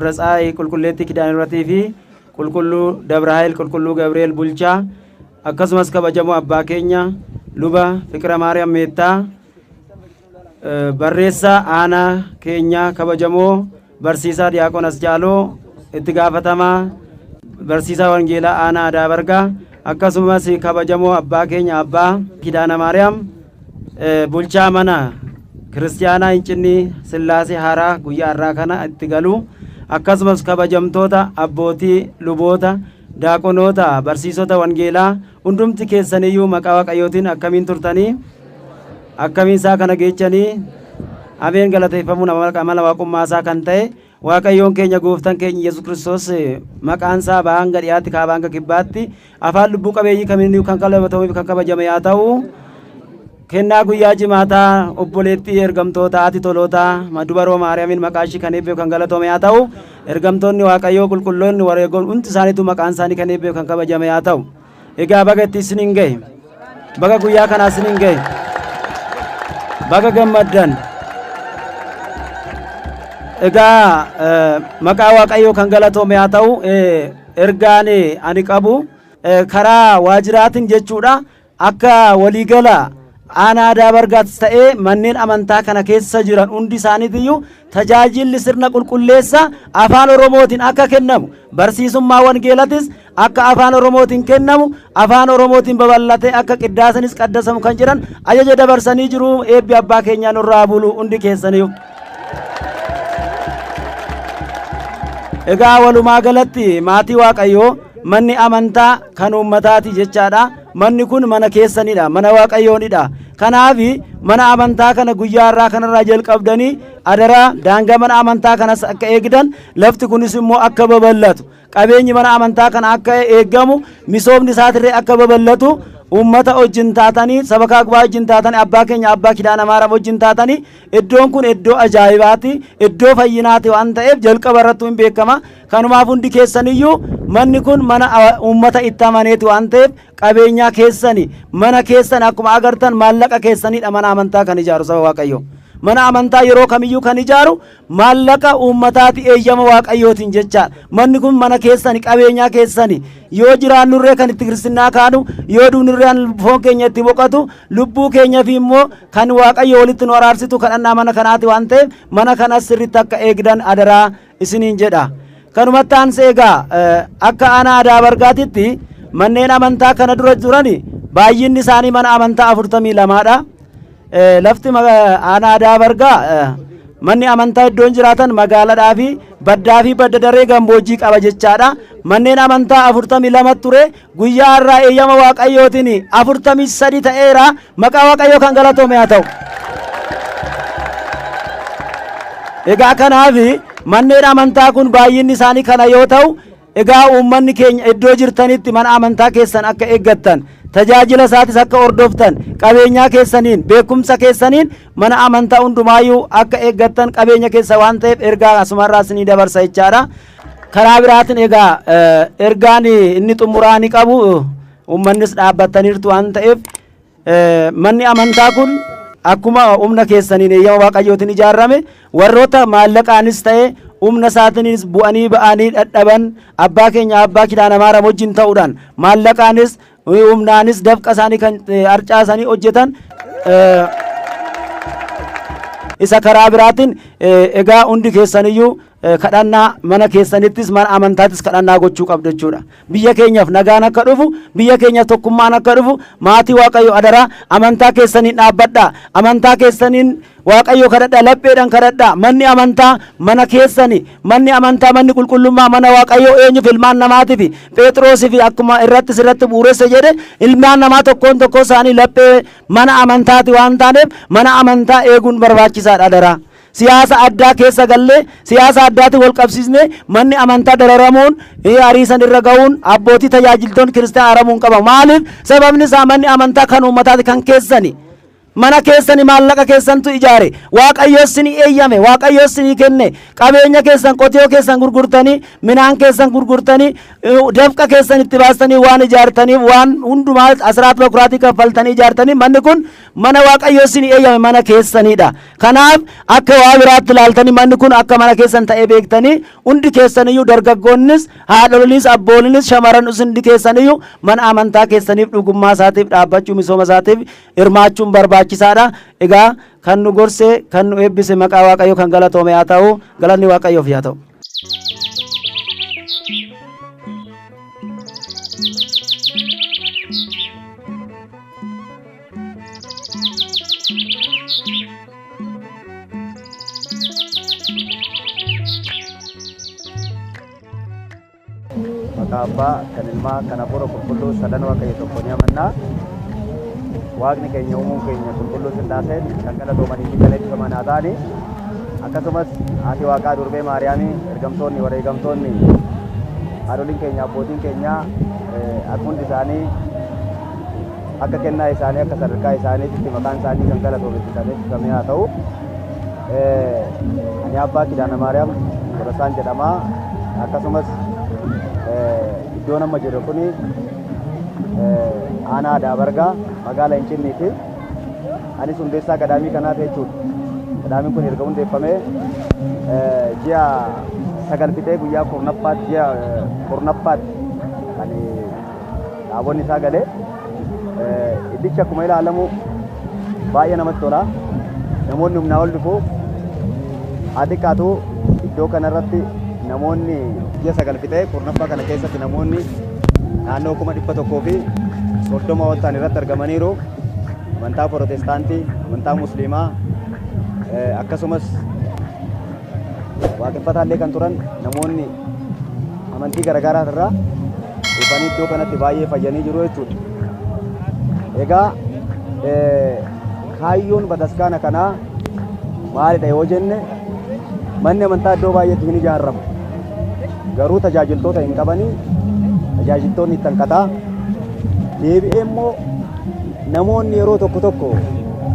Dabra Tsaayii Qulqulleettii Kidaaniratii fi Qulqulluu Dabra Haayil Qulqulluu Gabri'eel Bulchaa, akkasumas kabajamoo abbaa keenya Luba Fiqira Maariyaam Meettaa, barreessaa aanaa keenya kabajamoo barsiisaa Diyaaqoon Asjaaloo, itti gaafatamaa barsiisaa wangeelaa aanaa Adaa Bargaa, akkasumas kabajamoo abbaa keenya abbaa Kidaana Maariyaam, bulchaa mana kiristiyaanaa Hincinnii Sillaasee Haaraa guyyaa har'aa kana itti galu, akkasumas kabajamtoota abbootii luboota, daaqonoota, barsiisota wangeelaa, hundumti keessaniyyuu maqaa Waaqayyootiin akkamiin turtanii, akkamiin isaa kana geechanii? Ameen. Galateeffamuun amala waaqummaa isaa kan ta'e Waaqayyoon keenya gooftan keenya Yesuus Kiristoos maqaan isaa bahaa hanga dhiyaatti, kaabaa hanga kibbaatti, afaan lubbuu qabeeyyii kamiiniyyuu kan kalabatamuuf kan kabajame haa ta'u. Kennaa guyyaa jimaataa obboleettii ergamtoota haati tolootaa Dubaroo Maariyaamiin maqaa ishii kan eebbeef kan galatoome haa ta'u. Ergamtoonni Waaqayyoo qulqulloonni wareegoon hundi isaaniitu maqaan isaanii kan eebbeef kan kabajame haa ta'u. Egaa baga itti isiniin gahe. Baga guyyaa kanaa isiniin gahe. Baga gammaddan. Egaa maqaa Waaqayyoo kan galatoome haa ta'u. Ergaan ani qabu karaa waajjiraatiin jechuudha. Akka waliigala aanaa Adaa Bargaattis ta'ee manneen amantaa kana keessa jiran hundi isaaniitiyyuu tajaajilli sirna qulqulleessa afaan Oromootiin akka kennamu, barsiisummaa wangeelatis akka afaan Oromootiin kennamu, afaan Oromootiin babal'atee akka qiddaasanis qaddasamu kan jedhan ajaja dabarsanii jiru. Eebbi abbaa keenyaa nurraa bulu hundi keessaniyyuu. Egaa walumaa galatti maatii Waaqayyoo, manni amantaa kan uummataati jechaadha. Manni kun mana keessanidha, mana Waaqayyoonidha. Kanaaf mana amantaa kana guyyaa har'aa kanarraa jalqabdanii adaraa daangaa mana amantaa kanas akka eegdan, lafti kunis immoo akka babal'atu, qabeenyi mana amantaa kana akka eeggamu, misoomni isaatirree akka babal'atu uummata wajjin taatanii, sabakaa gubaa wajjin taatanii, abbaa keenya abbaa Kidaana Maaraam wajjin taatanii, iddoon kun iddoo ajaa'ibaati, iddoo fayyinaati waan ta'eef jalqaba irrattuu hin beekama. Kanumaaf hundi keessaniyyuu manni kun mana uummata itti amaneeti waan ta'eef qabeenyaa keessani, mana keessan akkuma agartan maallaqa keessanidha mana amantaa kan ijaaru saba Waaqayyoo. Mana amantaa yeroo kamiyyuu kan ijaaru maallaqa uummataati eeyyama Waaqayyootiin jechaadha. Manni kun mana keessani, qabeenyaa keessani. Yoo jiraannurree kan itti kiristinnaa kaanu, yoo duunirree foon keenya itti boqotu, lubbuu keenya fi immoo kan Waaqayyo walitti nu araarsitu kadhannaa mana kanaati waan ta'eef mana kanas sirriitti akka eegdan adaraa isiniin jedha. Kanumatti aansee egaa akka aanaa Adaa Bargaatitti manneen amantaa kana dura turan baay'inni isaanii mana amantaa 42dha. Lafti aanaa Adaa Bargaa manni amantaa iddoon jiraatan magaaladhaa fi baddaa fi badda daree gammoojjii qaba jechaadha. Manneen amantaa 42 ture, guyyaa har'aa eeyyama Waaqayyootiin 43 ta'eera. Maqaa Waaqayyoo kan galatoome haa ta'u. Egaa kanaaf manneen amantaa kun baay'inni isaanii kana yoo ta'u, egaa uummanni keenya iddoo jirtanitti mana amantaa keessan akka eeggattan, tajaajila isaatis akka hordoftan, qabeenyaa keessaniin, beekumsa keessaniin mana amantaa hundumaayyuu akka eeggattan qabeenya keessa waan ta'eef ergaa asumarraa isinii dabarsa jechaadha. Karaa biraatiin egaa ergaan inni xumuraa ni qabu, uummannis dhaabbattaniirtu waan ta'eef, manni amantaa kun akkuma humna keessaniin eeyyama Waaqayyootiin ijaarame, warroota maallaqaanis ta'e humna isaatiinis bu'anii ba'anii dhadhaban abbaa keenya abbaa Kidaana Maaraam wajjin ta'uudhaan maallaqaanis humnaanis dafqa isaanii kan harcaasanii hojjetan, isa karaa biraatiin egaa hundi keessaniyyuu kadhannaa mana keessanittis mana amantaattis kadhannaa gochuu qabdu jechuudha. Biyya keenyaaf nagaan akka dhufu, biyya keenyaaf tokkummaan akka dhufu, maatii Waaqayyo adaraa amantaa keessaniin dhaabbadhaa. Amantaa keessaniin Waaqayyo kadhadhaa, lapheedhaan kadhadhaa. Manni amantaa mana keessani. Manni amantaa, manni qulqullummaa mana Waaqayyo eenyuuf? Ilmaan namaatiif. Phexroosii fi akkuma irratti sirratti bu'uuresse jedhe, ilmaan namaa tokkoon tokkoo isaanii laphee mana amantaati waan taaneef mana amantaa eeguun barbaachisaadha adaraa. Siyaasa addaa keessa gallee, siyaasa addaatiin wal qabsiisnee manni amantaa dararamuun, ariisan irra ga'uun, abbootii tajaajiltoonni kiristaanaa aramuun qaba. Maaliif? Sababni isaa manni amantaa kan uummataati, kan keessani. Mana keessani maallaqa keessantu ijaare. Waaqayyo isinii eeyyame, Waaqayyo isinii kenne. Qabeenya keessan, qotiyoo keessan gurgurtanii, midhaan keessan gurgurtanii, dafqa keessan itti baastanii waan ijaartaniif, waan hundumaa asiraat bakuraatii kaffaltanii ijaartanii, manni kun mana Waaqayyo isinii eeyyame, mana keessanidha. Kanaaf akka waa biraatti ilaaltanii, manni kun akka mana keessan ta'ee beektanii, hundi keessaniyyuu, dargaggoonnis, haadholiinis, abbooliinis, shamarran, hundi keessaniyyuu mana amantaa keessaniif dhugummaa isaatiif dhaabbachuu, misooma isaatiif hirmaachuun barbaachisaadha. Egaa kan nu gorse, kan nu eebbise, maqaa Waaqayyoo kan galatoome haa ta'u. Galanni Waaqayyoof haa ta'u. Maqaa Abbaa, kan Ilmaa, kan Hafuura Qulqulluu, sadan Waaqayyo tokko ni amannaa. Waaqni keenya uumuun keenya qulqulluu Sillaaseen kan galatoomanii fi kan eebbifaman haa ta'ani. Akkasumas haati Waaqaa Durbee Maariyaamii, ergamtoonni, wareegamtoonni, haadholiin keenya, abbootiin keenya akka hundi isaanii akka kennaa isaanii, akka sadarkaa isaaniitti maqaan isaanii kan galatoome fi kan eebbifame haa ta'u. Ani Abbaa Kidaana Maariyaam Tolasaan jedhama. Akkasumas iddoon amma jiru kuni aanaa Daabargaa, magaala Hincinniiti. Anis hundeessaa gadaamii kanaa jechuudha. Gadaamiin kun erga hundeeffamee ji'a 9 fixee guyyaa 10ffaatti, ji'a 10ffaatti kan dhaabonni isaa galee. Iddichi akkuma ilaalamu baay'ee namatti tola. Namoonni humnaa ol dhufu. Haa xiqqaatu, iddoo kanarratti namoonni ji'a 9 fixee 10ffaa kana keessatti namoonni naannoo 130,000 ol ta'an irratti argamaniiru. Amantaa Pirootestaantii, amantaa Musliimaa, akkasumas waaqeffataallee kan turan, namoonni amantii garaagaraa irraa dhufanii iddoo kanatti baay'ee fayyanii jiru jechuudha. Egaa kaayyoon bataskaana kanaa maalidha yoo jenne, manni amantaa iddoo baay'eetti hin ijaaramu. Garuu tajaajiltoota hin qabanii, tajaajiltoonni itti hanqataa. Deebi'ee immoo namoonni yeroo tokko tokko,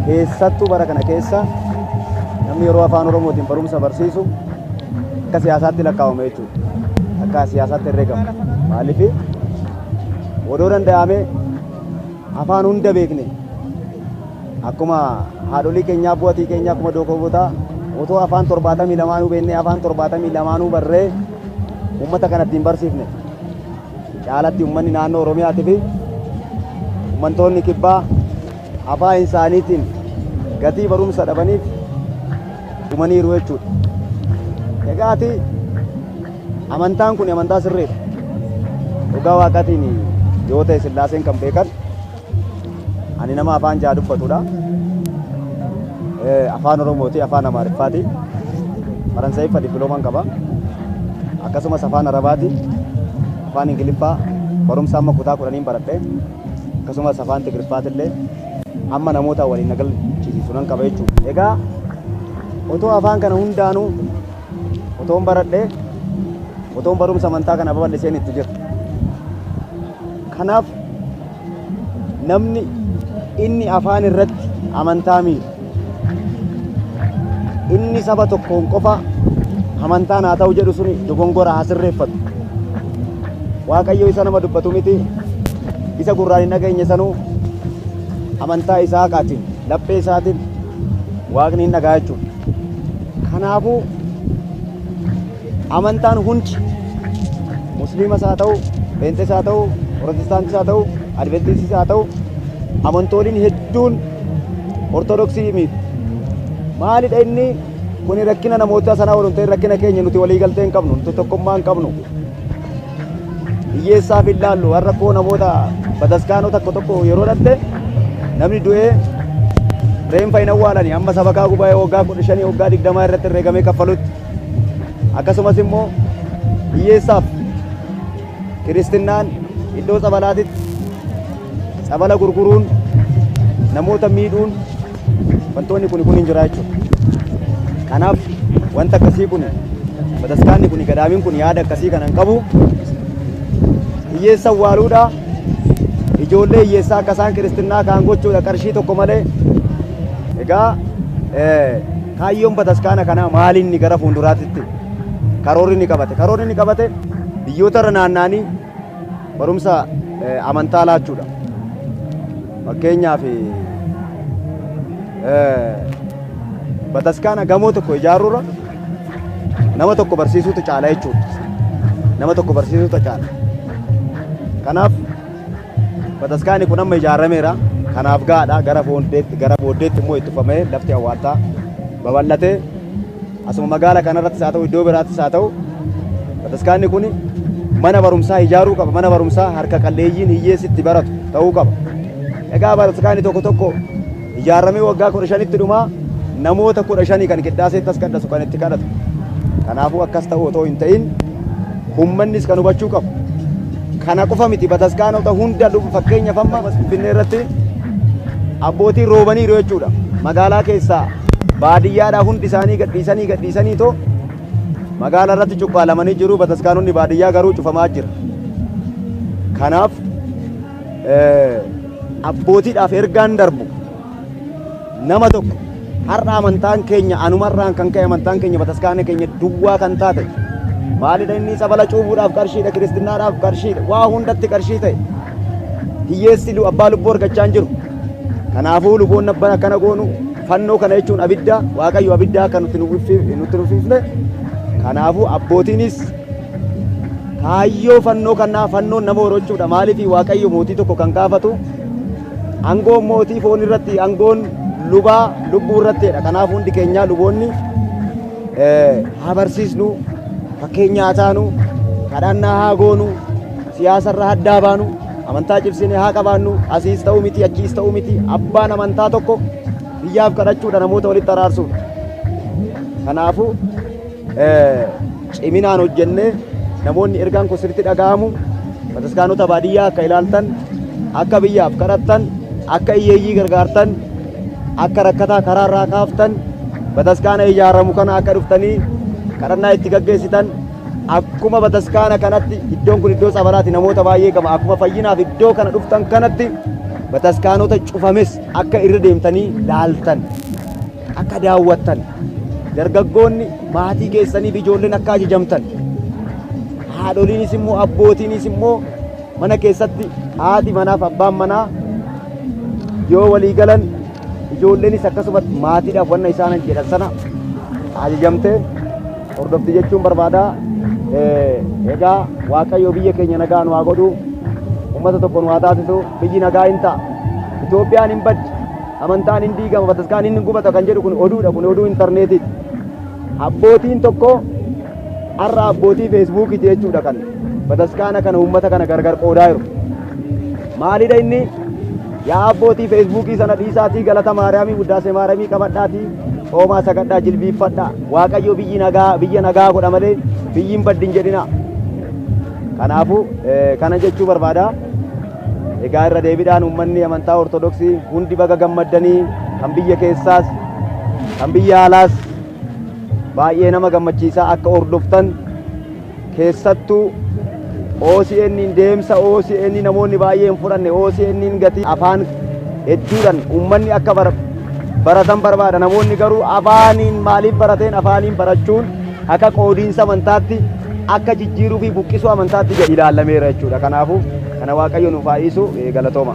keessattuu bara kana keessa, namni yeroo afaan Oromootiin barumsa barsiisu akka siyaasaatti lakkaa'ama jechuudha. Akka siyaasaatti herregama. Maaliif odoo danda'ame afaan hunda beekne, akkuma haadholii keenyaa, abbootii keenyaa, akkuma dookobootaa otoo afaan 72nuu beeknee, afaan 72nuu barree uummata kana ittiin barsiifne, caalatti uummanni naannoo Oromiyaatii fi uummattoonni kibbaa afaan isaaniitiin gatii barumsa dhabaniif dhumaniiru jechuudha. Egaati amantaan kun amantaa sirriidha. Dhugaa Waaqaatiin yoo ta'e, Sillaaseen kan beekan, ani nama afaan jaha dubbatudha. Afaan Oromooti, afaan Amaariffaati, Faransaayiffa dippiloomaan qaba. Akkasumas afaan Arabaati, afaan Ingiliffaa barumsa amma kutaa 10n baradhe, akkasumas afaan Tigiriffaatillee amma namoota waliin nagalchisiisu nan qaba jechuudha. Egaa otoo afaan kana hundaanuu otoon baradhe, otoon barumsa amantaa kana babal'iseen itti jira. Kanaaf namni inni afaan irratti amantaa miidhu, inni saba tokkoon qofa amantaan haa ta'u jedhu suni dogongora, haa sirreeffatu. Waaqayyo isa nama dubbatu miti, isa gurraan hin dhageenye sanuu amantaa isaa haqaatiin, laphee isaatiin Waaqni hin dhagaa jechuudha. Kanaafuu amantaan hundi, Musliimas haa ta'u, Pheenxees haa ta'u, Protestaantis haa ta'u, Adventistis haa ta'u, amantooliin hedduun Ortodoksii miti. Maalidha inni kuni? Rakkina namoota sanaa waliin ta'e, rakkina keenya. Nuti walii galtee hin qabnu, nuti tokkummaa hin qabnu. Hiyyeessaaf hin laallu. Har'a koo namoota bataskaanoo tokko tokko yeroo dhatte, namni du'ee reenfa hin awwaalani amma sabakaa gubaa'ee waggaa 15, waggaa 20 irratti herreegamee kaffalutti. Akkasumas immoo hiyyeessaaf kiristinnaan iddoo tsabalaatitti tsabala gurguruun, namoota miidhuun, wantoonni kun hin jira jechuudha. Kanaaf wanta akkasii kun, bataskaanni kun, gadaamiin kun yaada akkasii kana hin qabu. Hiyyeessa awwaaluudha. Ijoollee hiyyeessaa akka isaan kiristinnaa kaan gochuudha, qarshii tokko malee. Egaa kaayyoon bataskaana kanaa maalinni gara fuulduraatitti karoorri inni qabate? Karoorri inni qabate biyyoota irra naanna'anii barumsa amantaa laachuudha. Fakkeenyaaf bataskaana gamoo tokko ijaaruurra nama tokko barsiisuutu caala jechuudha. Nama tokko barsiisuutu caala. Kanaaf bataskaanni kun amma ijaarameera. Kanaaf gahaadha. Gara booddeetti immoo itti ufamee lafti awwaaltaa babal'atee asuma magaala kanarrattis haa ta'u, iddoo biraattis haa ta'u, bataskaanni kun mana barumsaa ijaaruu qaba. Mana barumsaa harka qalleeyyiin hiyyeessi itti baratu ta'uu qaba. Egaa bataskaanni tokko tokko ijaaramee waggaa 15tti dhumaa, namoota 15 kan qiddaaseetti as kadhatu, kan itti kadhatu. Kanaafuu akkas ta'u otoo hin ta'in uummannis kan hubachuu qabu. Kana qofa miti, bataskaanota hunda fakkeenyaaf amma Finfinnee irratti abbootiin roobaniiru jechuudha. Magaalaa keessaa baadiyyaadhaa hundi isaanii gadhiisanii gadhiisanii too magaalaa irratti cuqqaalamanii jiru. Bataskaanonni baadiyyaa garuu cufamaa jira. Kanaaf abbootiidhaaf ergaan darbu, nama tokko har'a amantaan keenya anumarraan kan ka'e amantaan keenya bataskaana keenya duwwaa kan taate maalidha? Inni sabala cuubuudhaaf qarshiidha, kiristinaadhaaf qarshiidha, waa hundatti qarshii ta'e. Hiyyeessi abbaa lubbuu argachaa hin jiru. Kanaafuu luboonni abbaan akkana goonu, fannoo kana jechuun abidda Waaqayyo, abidda akka nutti nuffifne. Kanaafuu abbootiinis kaayyoo fannoo kanaa, fannoon nama horochuudha. Maaliif? Waaqayyo mootii tokko kan kaafatu aangoon mootii foon irratti, aangoon lubaa lubbuu irrattidha. Kanaaf hundi keenyaa luboonni haa barsiisnu, fakkeenya haa taanu, kadhannaa haa goonu, siyaasarraa addaa baanu, amantaa cimsinee haa qabaannu. Asiis ta'uu miti, achiis ta'uu miti, abbaan amantaa tokko biyyaaf kadhachuudha, namoota walitti araarsuudha. Kanaafuu ciminaan hojjennee namoonni ergaan kun sirriitti dhaga'amu, bataskaanota baadiyyaa akka ilaaltan, akka biyyaaf kadhattan, akka hiyyeeyyii gargaartan, akka rakkataa karaarraa kaaftan, bataskaana ijaaramu kana akka dhuftanii kadhannaa itti gaggeessitan. Akkuma bataskaana kanatti, iddoon kun iddoo tsabalaati, namoota baay'ee qaba. Akkuma fayyinaaf iddoo kana dhuftan kanatti bataskaanota cufames akka irra deemtanii laaltan, akka daawwattan, dargaggoonni maatii keessaniif ijoolleen akka ajajamtan, haadholiinis immoo abbootiinis immoo mana keessatti haati manaaf abbaan manaa yoo walii galan, ijoolleenis akkasumatti maatiidhaaf wanna isaan jedhan sana ajajamtee hordofti jechuun barbaada. Egaa Waaqayyo biyya keenya nagaa nu haa godhu, uummata tokko nu haa taasisu, biyyi nagaa hin ta'a. Itoophiyaan hin baddi, amantaan hin diigama, bataskaan hin gubata kan jedhu kun oduudha, kun oduu intarneetiiti. Abbootiin tokko har'a abbootii Feesbuukiiti jechuudha kan bataskaana kana uummata kana gargar qoodaa jiru. Maalidha inni? Yaa abbootii Feesbuukii sana dhiisaatii galata Maariyaamii, Wuddaasee Maariyaamii qabadhaatii coomaa sagadhaa, jilbiiffadhaa. Waaqayyo biyyi nagaa, biyya nagaa godha malee biyyi hin baddin jedhina. Kanaafuu kana jechuu barbaada. Egaa irra deebiidhaan uummanni amantaa Ortodoksii hundi baga gammaddanii, kan biyya keessaas kan biyya alaas baay'ee nama gammachiisaa akka hordoftan. Keessattuu OCN, deemsa OCN namoonni baay'ee hin fudhanne. OCN gatii afaan hedduudhaan uummanni akka baratan barbaada. Namoonni garuu afaaniin maaliif barateen, afaaniin barachuun akka qoodiinsa amantaatti, akka jijjiiruu fi buqqisuu amantaatti ilaalameera jechuudha. Kanaafuu kana Waaqayyo nuuf haa dhiisu. Galatooma.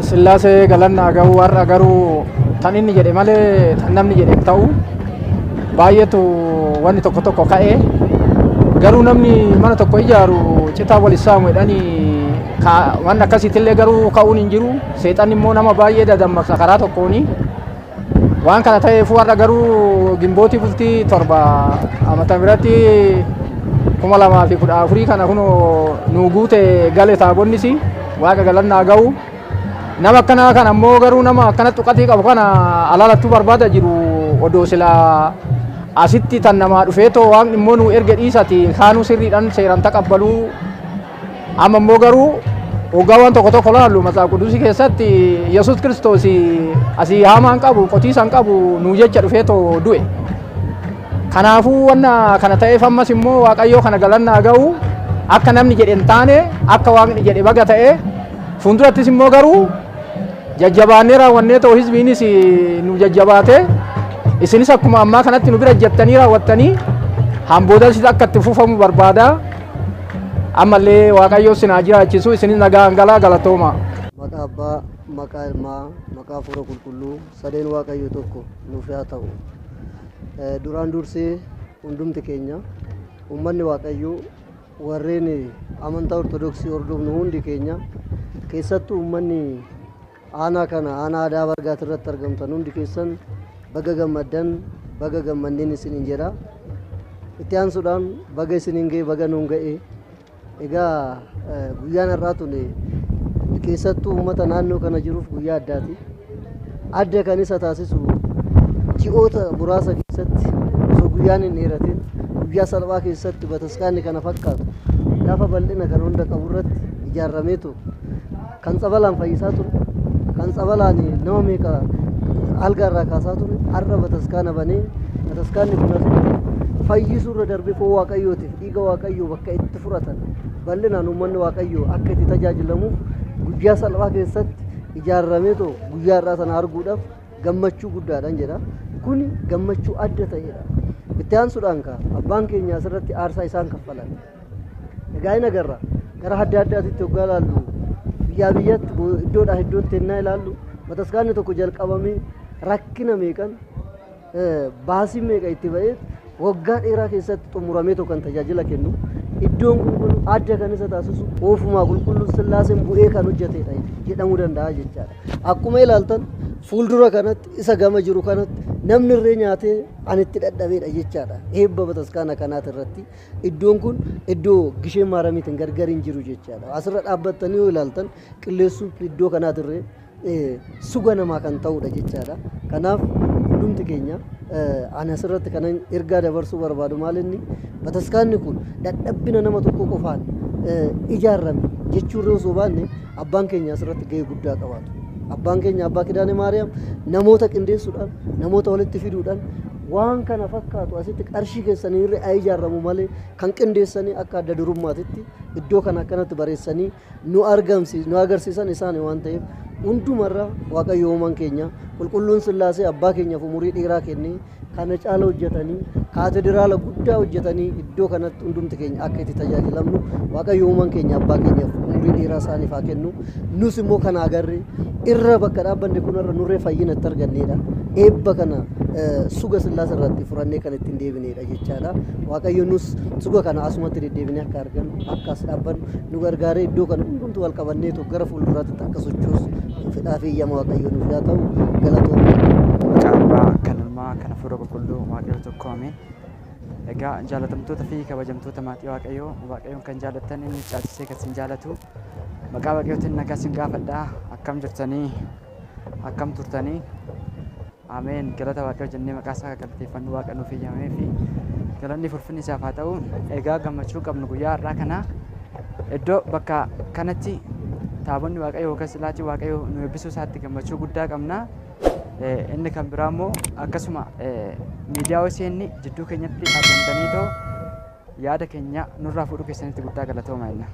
Sillaasee galannaa ga'uu. Har'a garuu tan inni jedhe malee tan namni jedhe hin ta'u. Baay'eetu wanni tokko tokko ka'ee, garuu namni mana tokko ijaaru citaa wal saamu jedhanii, waan akkasiitillee garuu ka'uun hin jiru. Seexanni immoo nama baay'ee dadammaqsa karaa tokkooni. Waan kana ta'eef har'a garuu Gimbootii bultii 7 amata biratti 2014 kana kunoo nu guute gale taabonnis. Waaqa galannaa ga'u. Nama akkanaa kana ammoo garuu nama akkana tuqatii qabu kana alaalattuu barbaada jiru. Odoo silaa asitti tan namaa dhufeetoo waaqni immoo nu erge dhiisati kaanuu sirriidhaan seeraan taqabbaluu. Amma immoo garuu hoggaa waan tokko tokko laallu, Matsaaf Qudusii keessatti Yesuus Kiristoos asii haamaan qabu, qotiisaan qabu, nuu jecha dhufeetoo du'e. Kanaafuu wanna kana ta'eef ammas immoo Waaqayyoo kana galannaa ga'u. Akka namni jedhe hin taane, akka Waaqni jedhe baga ta'e. Fuuldurattis immoo garuu jajjabaannee raawwannee ta'u hizbiinis nu jajjabaate isinis akkuma ammaa kanatti nu bira jettanii raawwattanii hamboodas akka itti fufamu barbaada. Ammallee Waaqayyo isin haa jiraachisu, isinis nagaan galaa, galatooma. Maqaa Abbaa, maqaa Ilmaa, maqaa Hafuura Qulqulluu sadeen Waaqayyo tokko nuuf haa ta'u. Duraan dursee hundumti keenya uummanni Waaqayyoo warreen amantaa Ortodoksii hordofnu hundi keenya, keessattuu uummanni aanaa kana aanaa Aadaa Bargaati irratti argamtan hundi keessan baga gammaddan, baga gammanneen isiniin jedha. Itti aansuudhaan baga isiniin ga'e, baga nuun ga'e. Egaa guyyaan har'aa tun keessattuu uummata naannoo kana jiruuf guyyaa addaati. Adda kan isa taasisu ji'oota muraasa keessatti osoo guyyaan hin dheeratin guyyaa salphaa keessatti bataskaanni kana fakkaatu lafa bal'ina kan hunda qabu irratti ijaarameetu kan tsabalaan fayyisaa ture, kan tsabalaan nama meeqa algaa irraa kaasaa ture, har'a bataskaana banee bataskaanni kun asitti fayyisuu irra darbee foon Waaqayyootiif dhiiga Waaqayyoo bakka itti fudhatan bal'inaan uummanni Waaqayyoo akka itti tajaajilamuuf guyyaa salphaa keessatti ijaarameetoo guyyaa har'aa sana arguudhaaf gammachuu guddaadhaan jedha. Kuni gammachuu adda ta'edha. Itti aansuudhaan kaa abbaan keenya asirratti aarsaa isaan kaffalan. Egaa hin agarra gara adda addaatitti hoggaa ilaallu, biyyaa biyyatti iddoodhaa iddootti ennaa ilaallu, bataskaanni tokko jalqabamee rakkina meeqan baasii meeqa itti ba'ee waggaa dheeraa keessatti xumuramee tokko kan tajaajila kennu. Iddoon kun adda kan isa taasisu ofumaa qulqulluu Sillaaseen bu'ee kan hojjetedha jedhamuu danda'a jechaadha. Akkuma ilaaltan fuuldura kanatti isa gama jiru kanatti namni irree nyaatee an itti dadhabeedha jechaadha. Eebba bataskaana kanaati irratti iddoon kun iddoo gisheen maaramiitiin gargar hin jiru jechaadha. Asirra dhaabbattanii yoo ilaaltan qilleessuun iddoo kanaatirree suga namaa kan ta'udha jechaadha. Kanaaf hundumti keenya ani asirratti kanan ergaa dabarsuu barbaadu maal inni bataskaanni kun dadhabbina nama tokko qofaan ijaarame jechuurra osoo baanne abbaan keenya asirratti gahee guddaa qabaatu. Abbaan keenya Abbaa Kidaane Maariyaam namoota qindeessuudhaan, namoota walitti fiduudhaan waan kana fakkaatu asitti qarshii keessanii irra haa ijaaramu malee kan qindeessanii akka adda durummaatitti iddoo kana akkanatti bareessanii nu argamsiis nu agarsiisan isaan waan ta'eef, hundumarra Waaqayyo uumaan keenya qulqulluun Sillaasee abbaa keenyaaf umurii dheeraa kennee kana caala hojjetanii kaatediraala guddaa hojjetanii iddoo kanatti hundumti keenya akka itti tajaajilamnu Waaqayyo uumaan keenya abbaa keenyaaf umurii dheeraa isaaniif haa kennu. Nus immoo kana agarre irra bakka dhaabbanne kunarra nurree fayyina itti argannedha. Eebba kana suga Sillaasee irratti furannee kan ittiin deebinedha jechaadha. Waaqayyo nus suga kana asumatti deddeebinee akka argannu, akka as dhaabbannu nu gargaaree iddoo kana hundumtu wal qabanneetu gara fuulduraatti akka sochoosu fedhaa fi eeyyama Waaqayyo nuuf haa ta'u. Galatoomna. Maqaa Abbaa, kan Ilmaa, kan Hafuura Qulqulluu Waaqayyo tokko, ameen. Egaa jaalatamtoota fi kabajamtoota maatii Waaqayyoo, Waaqayyoon kan jaalattan inni caalchisee kan isin jaalatu, maqaa Waaqayyootiin nagaa isin gaafadhaa. Akkam jirtanii? Akkam turtanii? Ameen. Galata Waaqayyoo jennee maqaa isaa galateeffannu Waaqa nuuf eeyyamee fi galanni fulfinni isaaf haa ta'u. Egaa gammachuu qabnu guyyaa har'aa kana iddoo bakka kanatti taabonni Waaqayyoo yookaan silaatii Waaqayyoo nu eebbisuu isaatti gammachuu guddaa qabna. Inni kan biraa immoo akkasuma miidiyaa OCN jidduu keenyatti argamtanii too yaada keenya nurraa fuudhuu keessanitti guddaa galatooma jenna.